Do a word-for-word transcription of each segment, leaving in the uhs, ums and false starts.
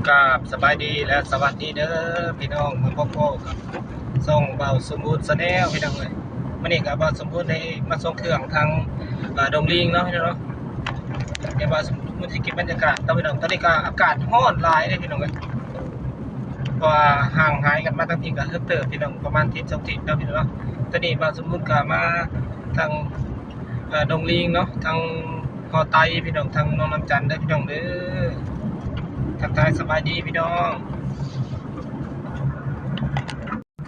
กราบสบายดีและสวัสดีเด้อพี่น้อง มาพบกับช่องบ่าวสมบูรณ์แชนแนลพี่น้องเอ้ย มื้อนี้ก็บ่าวสมบูรณ์ได้มาส่งเครื่องทาง เอ่อ ดงลิงเนาะพี่น้องเนาะ เดี๋ยวบ่าวสมบูรณ์สิเก็บบรรยากาศเนาะพี่น้อง ตอนนี้ก็อากาศร้อนหลายเลยพี่น้องเอ้ย เพราะว่าห่างหายกันมาตั้งแต่ก็เฮิ่นเติบพี่น้อง ประมาณอาทิตย์สองอาทิตย์เนาะพี่น้องเนาะ ตอนนี้บ่าวสมบูรณ์ก็มาทาง เอ่อ ดงลิงเนาะ ทางฮอไตพี่น้อง ทางน้องน้ำจันทร์เด้อพี่น้องเด้อ ทักทายสบายดีพี่น้อง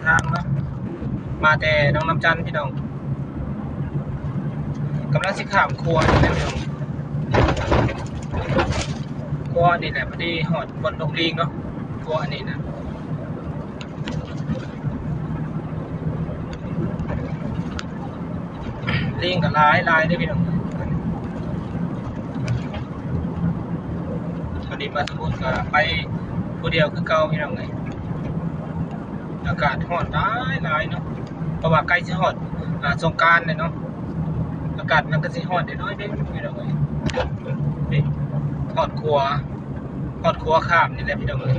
ทางเนาะ มาแต่น้องน้ำจันทร์พี่น้อง กำลังสิข้ามขัวนี่แหละพี่น้อง ขัวนี่แหละ พอดีฮอดบ่อนดงลิงเนาะ ขัวนี่นะ ลิงก็หลายหลายเด้อพี่น้อง วันนี้บ่าวสมบูรณ์ก็ไปผู้เดียวคือเก่าพี่น้องเอ้ย อากาศร้อนหลายหลายเนาะ เพราะว่าใกล้สิฮอด อ่า สงกรานต์แล้วเนาะ อากาศมันก็สิร้อนนิดหน่อยเด้อพี่น้องเอ้ย นี่ ฮอดขัว ฮอดขัวข้ามนี่แหละพี่น้องเอ้ย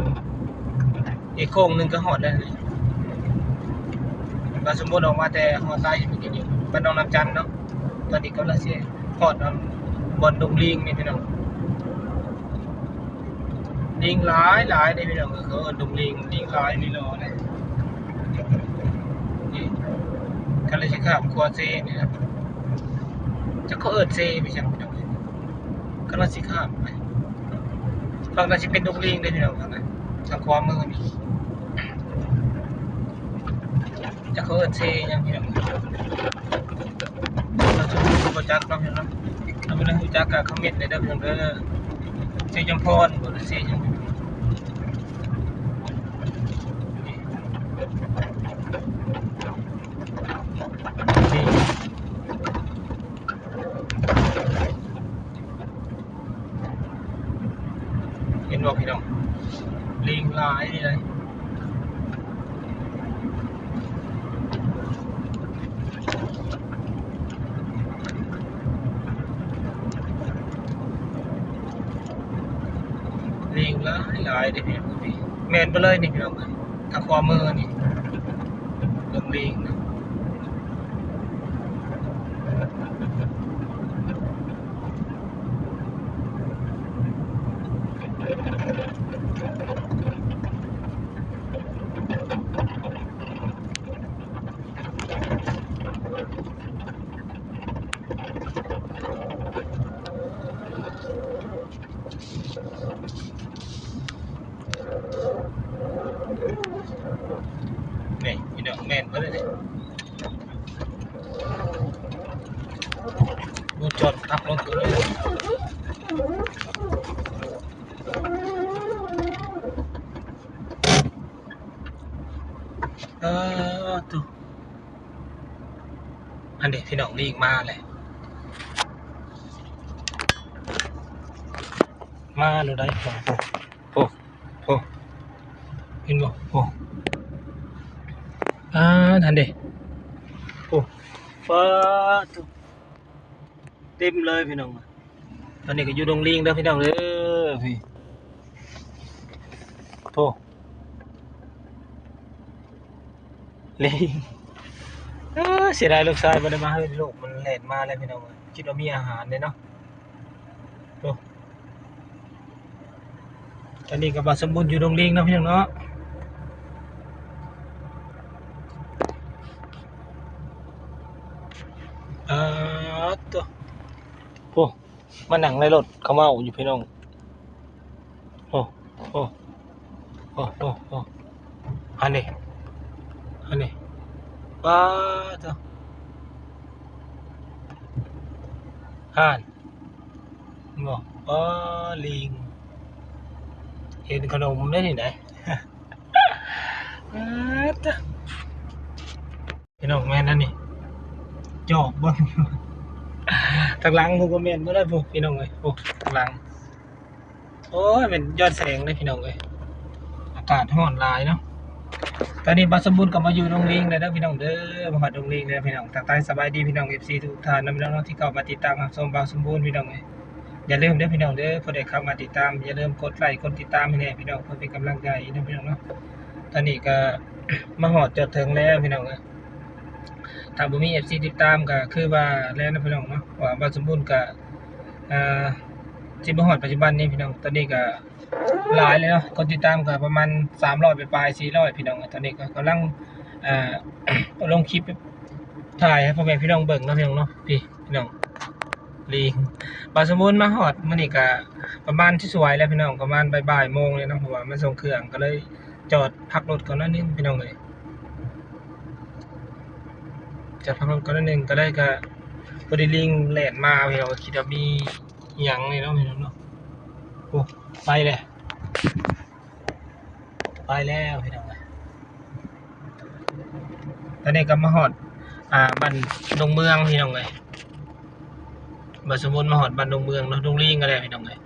อีกโค้งหนึ่งก็ฮอดแล้วนี่ บ่าวสมบูรณ์ออกมาแต่ฮอไตเมื่อกี้นี้ บ้านน้องน้ำจันทร์เนาะ ตอนนี้กำลังสิฮอด อ่า บ่อนดงลิงนี่พี่น้อง ลิงหลายหลายเด้อพี่น้อง เขาเอิ้นดงลิง ลิงหลายนี่เนาะ นี่ นี่ กำลังสิข้ามขัวเซนี่นะ จักเขาเอิ้นเซไปจังพี่น้อง กำลังสิข้ามไป ฝั่งนั้นสิเป็นดงลิงเด้อพี่น้อง ฝั่งนั้น ทางขวามือนี่ จักเขาเอิ้นเซหยังพี่น้อง บ่าวสมบูรณ์บ่จักเนาะพี่น้องเนาะ ถ้าบ่ฮู้จักก็คอมเมนต์ได้เด้อพี่น้องเด้อ เซจอมพรบ่ หรือเซหยัง นี่ เห็นบ่พี่น้อง ลิงหลายนี่เลย ลิงหลายหลายเด้อพี่น้อง แม่นไปเลยนี่พี่น้อง ทางขวามือนี่ ดงลิงนะ นี่พี่น้อง แม่นเบิดเลย วงจรทับรถกูเลย เออ ตุ๊ อันนี้พี่น้อง ลิงมาเลย มาแล้วได้ โอ้โห โอ้โห โอ้โห เห็นบ่ โอ้ อ่า นั่นเด้ โอ้ ฟ้า ตุ๊ เต็มเลยพี่น้อง ตอนนี้ก็อยู่ดงลิงเด้อพี่น้องเด้อ พี่ โอ้ ลิง เออ เสียดายลูกชายบ่ได้มา เฮ้ย ลูกมันแล่นมาแล้วพี่น้อง คิดว่ามีอาหารเลยเนาะ โอ้ ตอนนี้ก็บ่าวสมบูรณ์อยู่ดงลิงเนาะพี่น้องเนาะ เออ ตัว โอ้ มานั่งในรถเขาเมาอยู่พี่น้อง โอ้ โอ้ โอ้ โอ้ โอ้ อันนี้ อันนี้ ป๊าดเถาะ ห่าน บอก ป๊าด ลิง เห็นขนมได้ที่ไหน ป๊าดเถาะ พี่น้อง แม่นอันนี้ จอบเบิ่ง ทางหลังผมก็แม่นบ่ได้พวกพี่น้องเอ้ย โอ้ ทางหลัง โอ้ย แม่นย้อนแสงเลยพี่น้องเอ้ย อากาศร้อนหลายเนาะ ตอนนี้บ่าวสมบูรณ์ก็มาอยู่ดงลิงแล้วเด้อพี่น้องเด้อ มาฮอดดงลิงแล้วพี่น้อง ทักทายสบายดีพี่น้อง เอฟซี ทุกท่านนะพี่น้องเนาะ ที่เข้ามาติดตามรับชมบ่าวสมบูรณ์พี่น้องเอ้ย อย่าลืมเด้อพี่น้องเด้อ ผู้ใดเข้ามาติดตาม อย่าลืมกดไลค์กดติดตามให้แน่พี่น้อง เพื่อเป็นกำลังใจเนาะพี่น้องเนาะ ตอนนี้ก็ มาฮอดจอดถึงแล้วพี่น้องเอ้ย ถ้าบ่มี เอฟซี ติดตามก็คือว่าแล้วเนาะพี่น้องเนาะ ว่าบ่าวสมบูรณ์ก็ อ่า สิบ่ฮอดปัจจุบันนี้พี่น้อง ตอนนี้ก็หลายเลยเนาะ คนติดตามก็ประมาณสามร้อยปลายๆ สี่ร้อยพี่น้อง ตอนนี้ก็กำลัง อ่า ลงคลิปถ่ายให้พ่อแม่พี่น้องเบิ่งเนาะพี่น้องเนาะ พี่ พี่น้อง ลิง บ่าวสมบูรณ์มาฮอดมื้อนี้ก็ประมาณสิสวยแล้วพี่น้อง ประมาณบ่ายๆ โมงเลยเนาะ เพราะว่ามาส่งเครื่องก็เลยจอดพักรถก่อนหน่อยนึงพี่น้องเอ้ย จอดพักรถก่อนหน่อยนึงก็เลยก็ พอดีลิงแล่นมาพี่น้อง ก็คิดว่ามีอิหยังนี่เนาะพี่น้องเนาะ โอ้ ไปเลย ไปแล้วพี่น้องเอ้ย ตอนนี้ก็มาฮอด อ่า บ้านดงเมืองพี่น้องเอ้ย บ่าวสมบูรณ์มาฮอดบ้านดงเมืองเนาะ ดงลิงก็ได้พี่น้องเอ้ย